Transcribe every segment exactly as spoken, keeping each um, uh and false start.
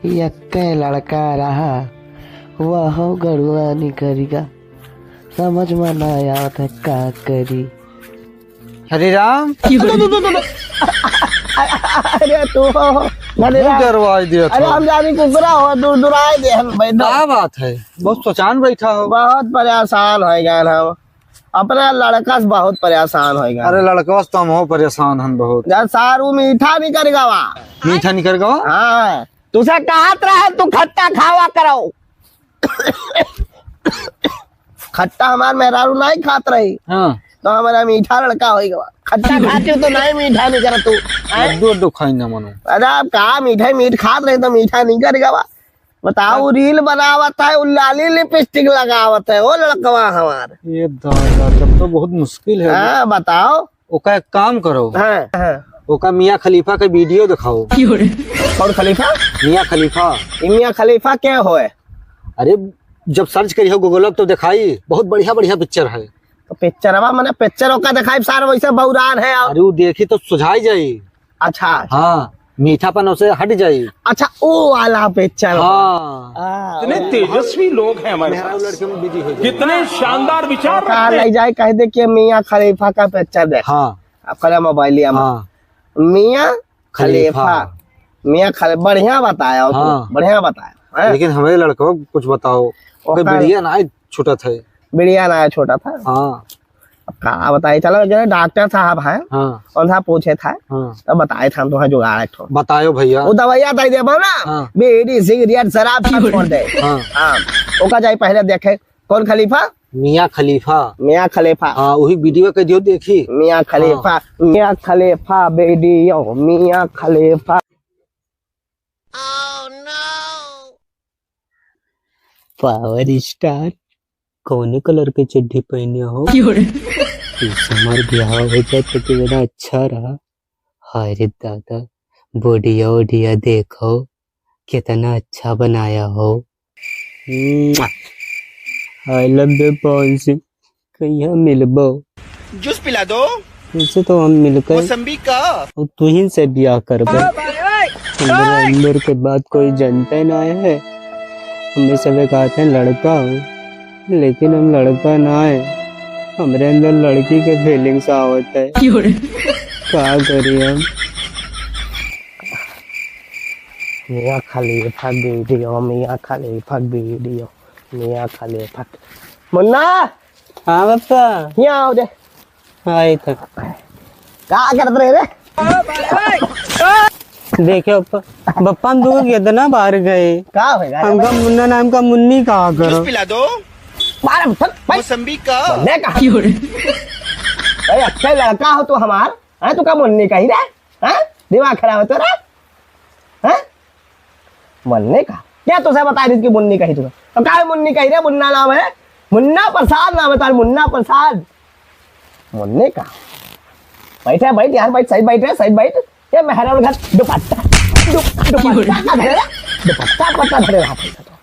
यक्के लड़का रहा, वह गड़ुआ निकरिगा, समझ में ना आवत है का करी। हरे राम। अरे तू, मुँह डरवाई दिया अरे था। हम जानी कुकुरा हो, दूर दूर आए दे हम बैठो। का बात है, बहुत सोचान बैठा हो। बहुत परेशान हो गए हम, अपने लड़का से बहुत परेशान हो गए। अरे लड़का से तो हम हो परेशान हन बहुत। यार सारू मीठा निकल गवा। मीठा निकल गवा? हाँ, तुसे कहत रहे तू खट्टा खावा करो। खट्टा हमार मेहरारू नहीं खात रही। हाँ। तो हमारा मीठा लड़का हो गवा। खट्टा खाते हो तो नहीं मीठा नहीं करत तू। हैं? लड्डू उड्डू खाई ना मनो। अरे आप का मीठा मीठ खात रहे तो मीठा नहीं कर गवा। बताओ, हाँ। रील बनावत है, उ लाली लिपस्टिक लगावत है, वो लड़कवा हमार। ये दादा, तब तो बहुत मुश्किल है। हाँ, बताओ। ओका एक काम करो। हाँ, हाँ। ओका मियाँ खलीफा के वीडियो दिखाओ। कौन खलीफा? मियाँ खलीफा। ई मियाँ खलीफा क्या होए? अरे, जब सर्च करियो गूगल तो दिखाई, बहुत बढ़िया बढ़िया पिक्चर है। तो पिक्चरवा मने पिक्चर ओका दिखाई, सार वैसे बौरान है और अरे, वो देखी तो सुझाई जाई। अच्छा। हाँ, मीठापन उसे हट जाई। अच्छा, ओ वाला पिक्चर। हाँ। हाँ। इतने तेजस्वी लोग हैं हमारे मेहरारू पास। लड़के में बिजी हो जाए। कितने शानदार विचार का रखते हैं। ले जाए, कह दे कि मियाँ खलीफा का पिक्चर देख। हाँ। अब करे मोबाइलिया में। हाँ। मियाँ खलीफा। खलीफा। मियाँ खली-, बढ़िया बताया हो तू, हाँ। बढ़िया बताया, हैं? लेकिन हमारे लड़का को कुछ बताओ, ओकर ओकर बिड़िया ना छूटत है। बिड़िया ना छूटत है। हाँ। अब का बताई, चलो, जरा डॉक्टर साहब हैं, हाँ। उनसे पूछे था, हाँ। तो बताए था, हम तुम्हें जुगाड़ एक ठो। बतायो भैया। वो दवाइयाँ दे देबो ना, हाँ। बीड़ी, सिगरेट, शराब सब छोड़ दे। हाँ। हाँ। ओका जाई पहले देखे, कौन खलीफा? मियाँ खलीफा। मियाँ खलीफा। हाँ, वही वीडियो के दियो देखी। मियाँ खलीफा, हाँ। मियाँ खलीफा वीडियो, मियाँ खलीफा। पावर स्टार, कौने कलर के चड्ढी पहने हो? क्यों रे? इस हमार बियाह हो जाए तो कितना अच्छा रहा। हाय रे दादा, बोडिया ओडिया देखो, कितना अच्छा बनाया हो। I love you पवन सिंह, कहिया मिलबो? जूस पिला दो। तुमसे तो हम मिलकर मौसम्बी का। और तुहिन से बियाह करबो। हमरे उम्र के बात कोई जानते ना है। हमें सबे कहते हैं लड़का हो, लेकिन हम लड़का ना है। हमरे अंदर लड़की के फीलिंग्स आवत है। क्यों रे? का करी हम? मियाँ खलीफा वीडियो, मियाँ खलीफा वीडियो, मियाँ खलीफा। मुन्ना! हाँ बप्पा। यहाँ आओ दे। हाँ, ये तो। का करत रहे रे? देखियो बप्पा, बप्पा हम दुगो कितना बार गए। का होएगा रे हमका भाई? मुन्ना नाम का मुन्नी कहा करो। जूस पिला दो। मार हम थक भाई। मौसम्बी का। बोलने का। क्यों रे? भाई, अच्छा लड़का हो तो हमार, हैं, तू का मुन्नी कही रे? हैं? दिमाग खराब है तोरा? हैं? मुन्नी का? क्या तुझे बता रही थी कि मुन्नी कही तुझे? तो काहे मुन्नी कही रे? मुन्ना नाम है? मुन्ना प्रसाद नाम है तार, मुन्ना प्रसाद। मुन्नी का? बैठ रे, बैठ यार, बैठ, सही बैठ रे, सही बैठ। ये मेहरारू घर दुपट्टा, दु-, दुपट्टा का धरे रे? दुपट्टा पट्टा धरे रहा था तो।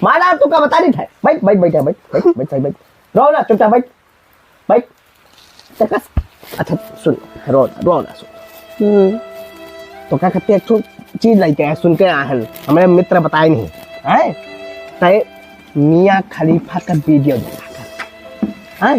मारा तू का बता रही था? बैठ, बैठ, बैठ, बैठ, बैठ, बैठ, सही बैठ। रो ना, चुपचाप बैठ। बैठ। चक्कर। अच्छा, सुन, रो ना, रो ना, सुन। हम्म। तो का कहते, एक ठो चीज लेके आए, सुन के आए हैं, हमारे मित्र बताए नहीं, हैं? तय मियाँ खलीफा का वीडियो देखा कर, हैं?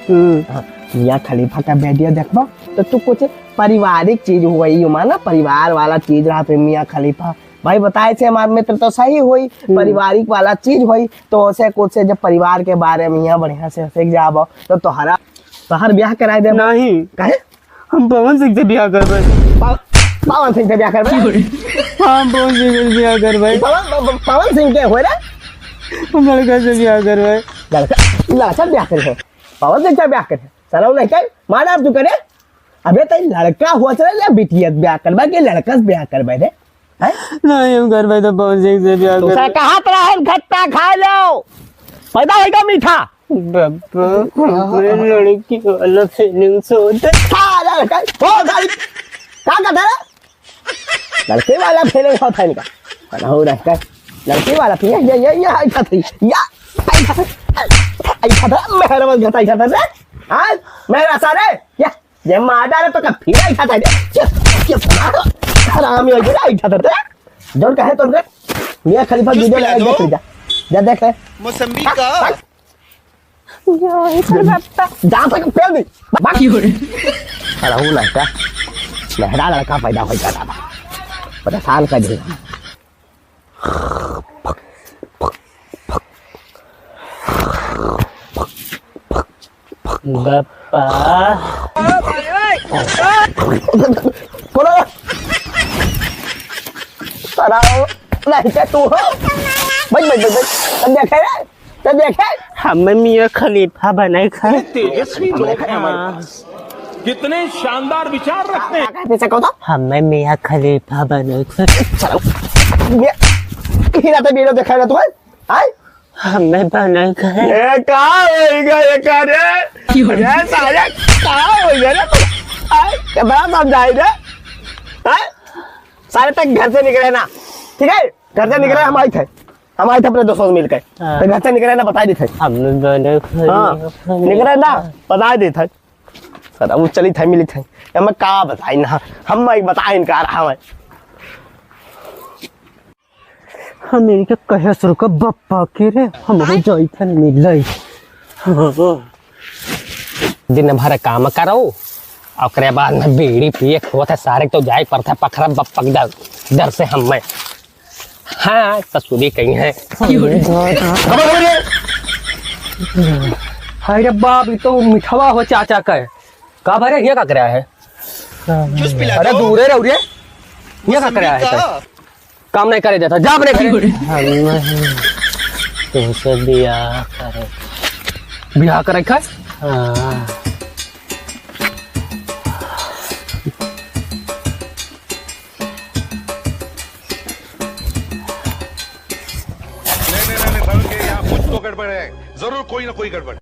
हम्म। हाँ, मियाँ खलीफा का वीडियो देखबो, तो तू कुछ पारिवारिक चीज हुई, यू माना, परिवार वाला चीज रहा, फिर मियाँ खलीफा भाई बताए से हमार मित्र तो सही होई, हम्म। पारिवारिक वाला चीज होई, तो उसे कुछ से जब परिवार के बारे में यहाँ बढ़िया से सीख जाबो, तो तोहरा, तोहर ब्याह कराए देबो। नहीं। काहे? हम पवन सिंह से ब्याह करबे। पव-, पवन सिंह से ब्याह करबे? हाँ, हम पवन सिंह से ब्याह करबे। पवन, प-, प-, पवन सिंह के होए रे? हम लड़का से ब्याह करबे। लड़का, लड़का से ब्याह करे? पवन सिंह से ब्याह करे? साला वो लड़का मार डाल तू करे? अबे तई लड़का हुआ चला या बिटिया से ब्याह करबे कि लड़का से ब्याह करबे रे? हैं? नहीं, हम करबे तो पवन सिंह से ब्याह तो करबे। कहा तो रहन खट्टा खा लो, पैदा होएगा मीठा। बाबा, हमरे लड़की वाला फीलिंग्स होता। साला लड़का, ओ भाई, का कहता है? लड़के वाला फीलिंग होता है इनका। बना हो रहा है। लड़के वाला फीलिंग, ये, ये, ये, आई था, या, आई था, आई था, मेहरबान घटा, आई था, हाँ? मेरा सारे, या, ये मार डाले तो कब फिर आई था, ये, ये, हरामी हो गया, आई था, जौन कहे तो रे, मियाँ खलीफा जूस वीडियो पिला लगा दो। देख ले जा। जा देख ले। मौसम्बी हाँ, का। हाँ। यो, इधर जा, बैठता। जा तक पेल दी। भाग। अरे वो लड़का, लहरा लड़का पैदा हो जाता था। परेशान कर दे। बप्पा। कौन है? सारा नहीं क्या तू हो? भाई, भाई, भाई, भाई, तब देखे रे, तब देखे। हमें मियाँ खलीफा बनाए खाए। तेजस्वी लोग हैं हमारे हाँ। पास। कितने शानदार विचार रखते हैं। का कहते से कहता? हमें मियाँ खलीफा बनाए खाए। साला, ये, इही नाते वीडियो देखा ना तू है? आय? हमें बनाए खाए। ए, का होइगा ये का रे? क्यों रे? अरे साले, का होइगा रे तू? आय? ये बड़ा समझाई रे। आय? साले तक घर से निकले ना, ठीक है? घर से निकले, हम आई थे, हम आई थे अपने दोस्तों से मिलकर। हाँ। तो घर से निकले ना, बताई देते। हम बड़े हाँ, फनी निकले ना, बताई देते। सर, अब चली थे, मिली थे। अब मैं का बताई ना, हम मैं बताए इनका रहा है। हम इनके कहे शुरू कर बप्पा के रे, हम हो जाई थे मिले। हाँ। दिन भर काम करो, ओकरे बाद में बीड़ी पिए के होत है, सारे तो जाए पड़ता है पखरा बप्पक डर, डर से हम में। हाँ, ससुरी कहीं है। अरे बाप, ये तो मिठवा हो चाचा का है। का भरे, ये का करे है? जूस पिला अरे दो। दूरे रहो रे, ये का करे है? का? काम नहीं करे देता, जा अपने घरे। हम नहीं, तुमसे बियाह करे। बियाह करे का? हाँ। नहीं, नहीं, नहीं, नहीं, सर, के यहाँ कुछ तो गड़बड़ है, जरूर कोई ना कोई गड़बड़।